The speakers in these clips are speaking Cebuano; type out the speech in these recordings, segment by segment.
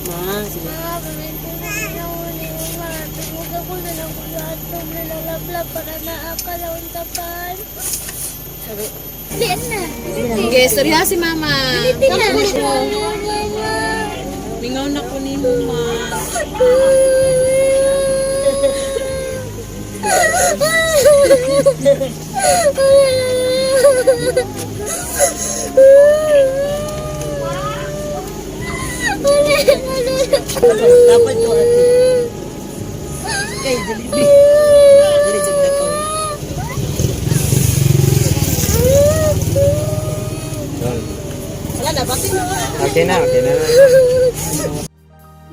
Ma, sige. Ma, paminti na ni ma. Tumuga ko na lang ko lahat ng nalalablab para naakalaon tapan. Sabi. Lian na. Okay, istorya si mama. Mama, mama. Mingaw na ko ni mama. Dapat to ate. Kay Jollibee. Dili jud na ko. Wala na, bakit na? Okay na, okay na.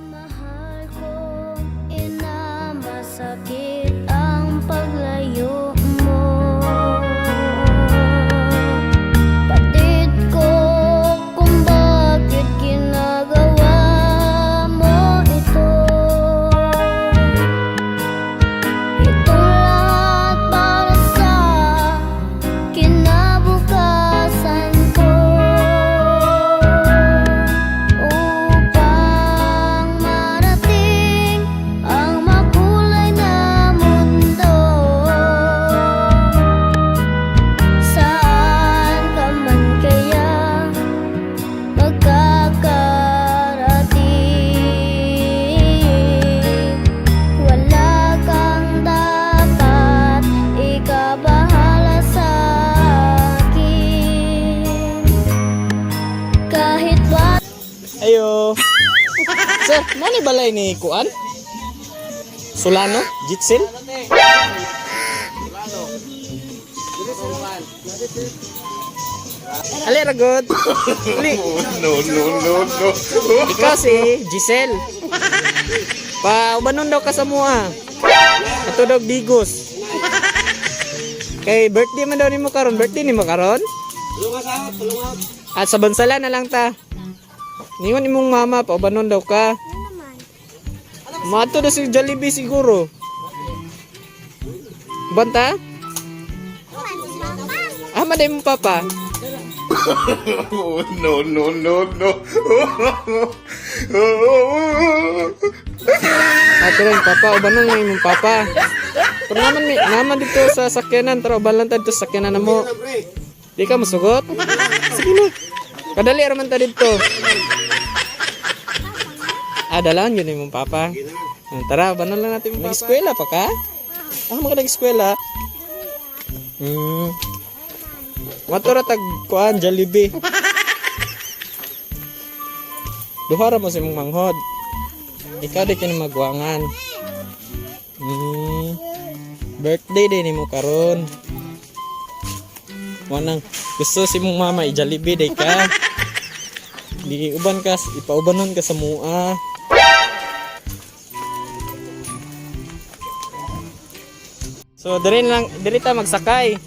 Mahal ko, ina, masakit ang paglayo mo. Patid ko kung bakit ginagawa mo ito. Itong lahat para sa kinabukasan ko, upang marating ang makulay na mundo. Saan ka man kaya magkakarating, wala kang dapat ikabahala sa akin. Kahit ba Ayo. Sir, mo ni balay ni Kuan? Solano? Jitsil? Ali ragod. Ali. No, no, no, no. Ikaw si Giselle. Pa ubanon daw ka sa mua. Ato daw Digos. Kay birthday man daw nimo karon, birthday nimo karon? At sa bansala na lang ta. Ningon imong mama pa ubanon daw ka. Mato daw si Jollibee siguro. Banta? Ah, maday mong papa. Oh, no, no, no, no. Ate rin, papa, ubanon na imong papa. Pero naman, may, naman dito sa sakyanan, tara, uban lang ta dito sa sakyanan na mo. Di ka masugot? Sige na. Kadali raman ta dito. Ah, dalaan yun imong papa. Ah, tara, ubanon lang natin imong papa. Nag-eskwela pa ka? Ah, mga nag-eskwela. Matura tag kuan Jollibee. Duha ra mo sa imong manghod. Ikaw di kini magwangan. Birthday din nimo karon. Mo nang gusto si mong mama i-Jollibee day ka. Di uban ka, ipaubanon ka sa mua. So diri lang, diri ta magsakay.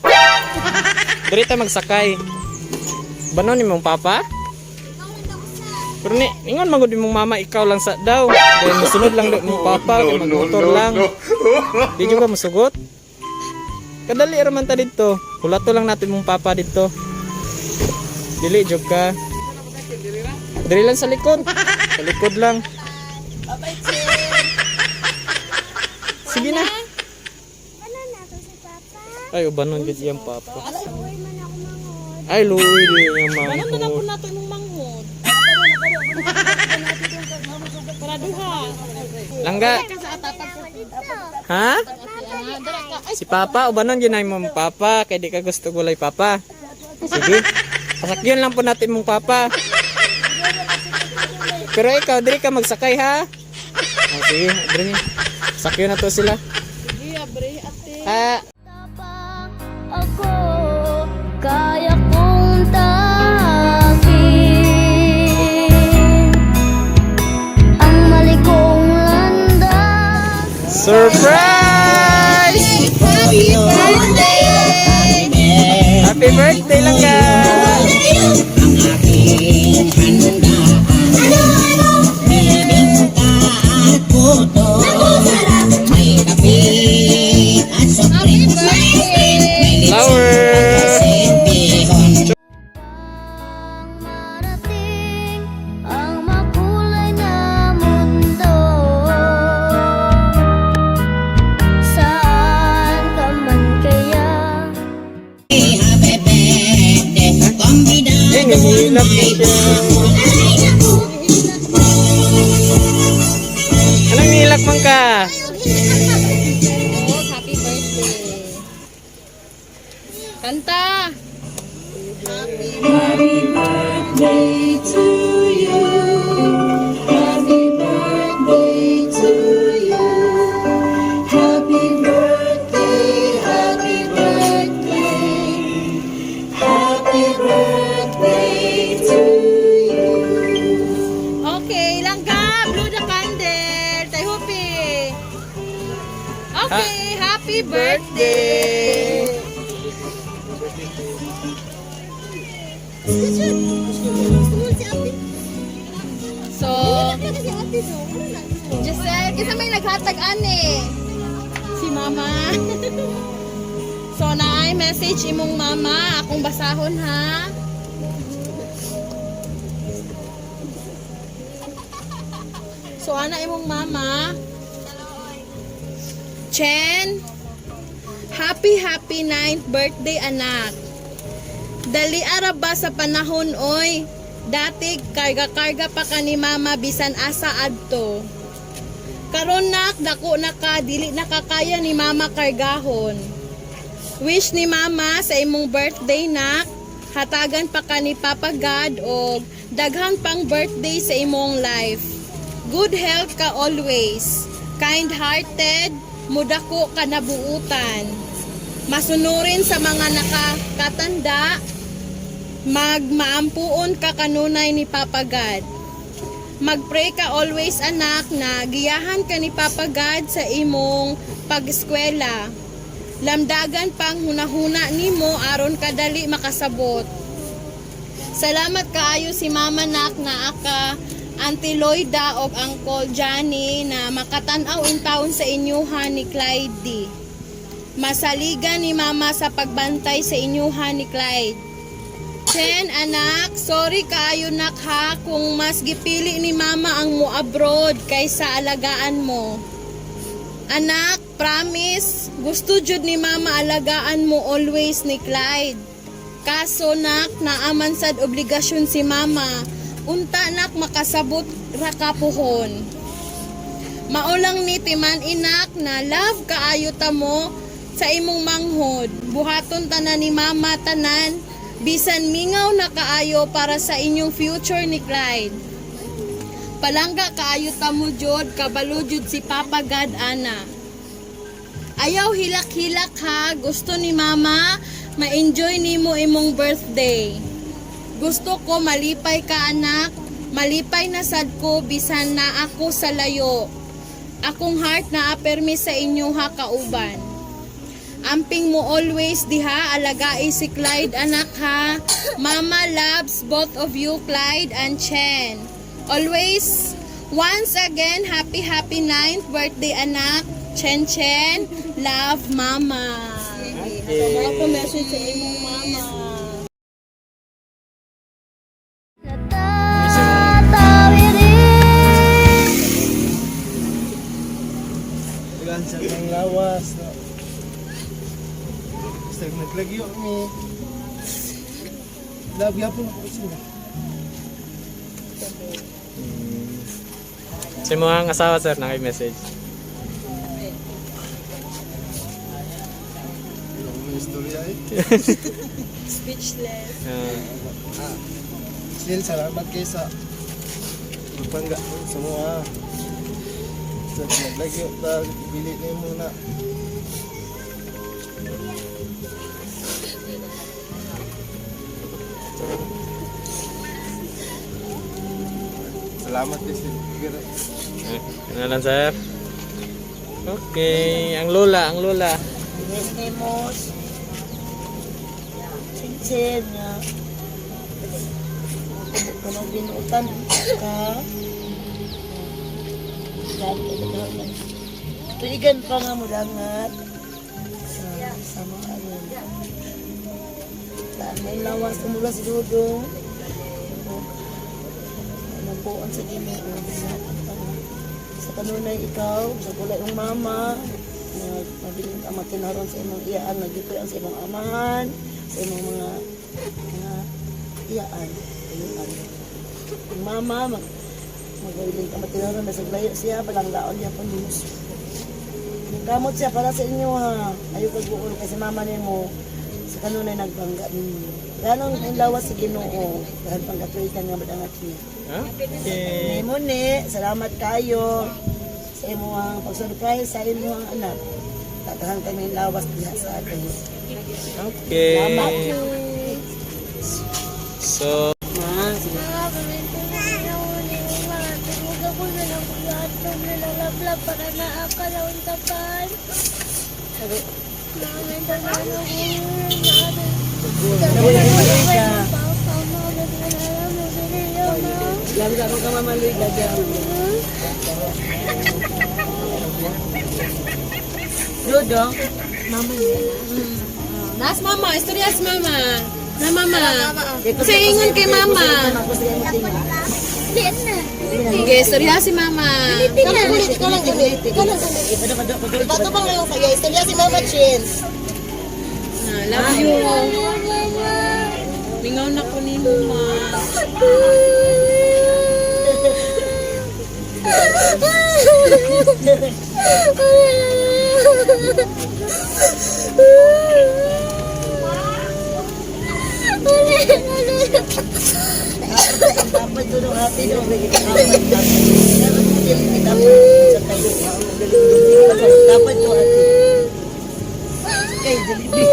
Diri ta magsakay. Banon ni mong papa? Pero ni, ingon magud imong mama ikaw lang sa daw. Then sunod lang daw imong papa kay No, no, magmotor no, lang. no. Di jud ka masugot. Kadali ra man ta didto. Hulato lang natin mong papa didto. Dili jud ka. Dili lang sa likod. Sa likod lang. Sige na. Ano na to si Papa? Ay, ubanon gid iyang papa. Uy man ako manghod. Ay, luwi di iyang Ano na po manghod. nato imong manghod? Para duha. Langga. Ha? Si Papa, ubanon gid na imong papa kay di ka gusto gulay papa. Sige. Pasakyon lang po natin mong papa. Pero ikaw, diri ka magsakay ha. Oh, sige, diri. Sakyon na to sila. Sige, abre ate. Ah, Tapang ako, kaya kong takin ang mali kong landas. Surprise! Happy birthday! Happy birthday lang ka! Nihilak na siya. Anong nihilak man ka? Oh, happy birthday. Kanta! Happy birthday to you. Happy birthday to you. Happy birthday, happy birthday. Happy birthday to you. Okay, langga, blow the candle. Tayhupi. Okay, happy birthday. So, Giselle, kasi may naghatag ani. Si mama. So, naay message imong mama. Akong basahon ha. So, ana imong mama. Chen, happy happy 9th birthday, anak. Dali ara ba sa panahon oy? Dati karga-karga pa ka ni mama bisan asa adto. Karon nak dako na ka, dili na kakaya ni mama kargahon. Wish ni mama sa imong birthday nak, hatagan pa ka ni Papa God og daghan pang birthday sa imong life. Good health ka always. Kind-hearted, mudako ka nabuutan. Masunurin sa mga nakakatanda, magmaampuon ka kanunay ni Papa God. Magpray ka always, anak, na giyahan ka ni Papa God sa imong pag-eskwela. Lamdagan pang hunahuna nimo aron kadali makasabot. Salamat kaayo si Mama nak na aka Auntie Loida og Uncle Johnny na makatan-aw in taon sa inyuha ni Clyde D. Masaligan ni Mama sa pagbantay sa inyuha ni Clyde. Chen, anak, sorry kaayo nak ha kung mas gipili ni Mama ang mo abroad kaysa alagaan mo. Anak, promise, gusto jud ni Mama alagaan mo always ni Clyde. Kaso nak, naaman sad obligasyon si Mama. Unta nak makasabot ra ka puhon. Maulang ni timan inak na love kaayo ta mo sa imong manghod. Buhaton tanan ni Mama tanan bisan mingaw na kaayo para sa inyong future ni Clyde. Palangga kaayo ta mo jud, kabalo jud si Papa God ana. Ayaw hilak-hilak ha, gusto ni Mama ma-enjoy nimo imong birthday. Gusto ko malipay ka anak, malipay na sad ko bisan na ako sa layo. Akong heart na apermi sa inyo ha kauban. Amping mo always diha, alagai si Clyde anak ha. Mama loves both of you, Clyde and Chen. Always, once again, happy happy 9th birthday anak. Chen Chen, love Mama. Okay. So, mga po message sa imong mama. Tatawirin. Dagan sa ng lawas na. Basta naglagyo mi. Love yapon ko sila. Sa mga asawa sir, naki message. Yung istorya eh. Speechless. Ah, Sil, salamat kay sa pagpangga sa mga. Sa naglagyo ta bili ni muna. Salamat kay Sil. eh, ano lang sir? Okay, ang lola, ang lola. Yes, Nemos. Chinchin nga. Kanang binutan ka. Tuigan pa nga mo dangat. Sa mga ano. May lawas tumula si Dudong. Nampuan sa Ginoo. Sa kanunay ikaw, sa kulay ng mama, na mabiling ka matinaron sa imong iyaan, nagipuyan sa imong amahan, sa imong mga iyaan. Layuan. Ang mama, magailing ka matinaron, nasa layo siya, balang laon niya po news. Kamot siya para sa inyo ha. Ayaw pagbuol kasi mama nimo sa kanunay nagbangga ninyo. Ganong ang lawas sa Ginoo dahil pangkatuikan nga madangat niya. Okay. Nimo ni, salamat kayo sa imong pag-surprise sa imong anak. Tatahan kami ng lawas diha sa atin. Okay. So, Ma, sige. Mga paminti mo na uli mga tingog ako na lang lahat ng nilalablab para naakalaw ang tapan. Mga Lagi ako ka Mama Luy, gagawin. Dodong, mama niya. Nas mama, istorya si mama. Na mama. Sa ingon kay mama. Sige, istorya si mama. Bato pa ngayon sa'yo. Istorya si Mama Chin. Ah, love you. Mingaw na ko nimo, ma. Dapat doon ang ate doon. Dapat to ate. Kay Jollibee.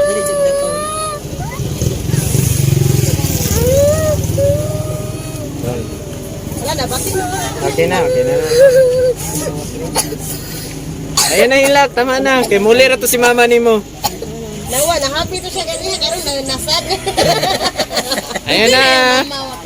Dili jud na ko. Wala na, bakit na? okay na, okay na. Ayan na hilak, tama na. Kay muli ra to si mama nimo. Nawa, na happy to siya kanina karon na nasad. Ayan na. Mama.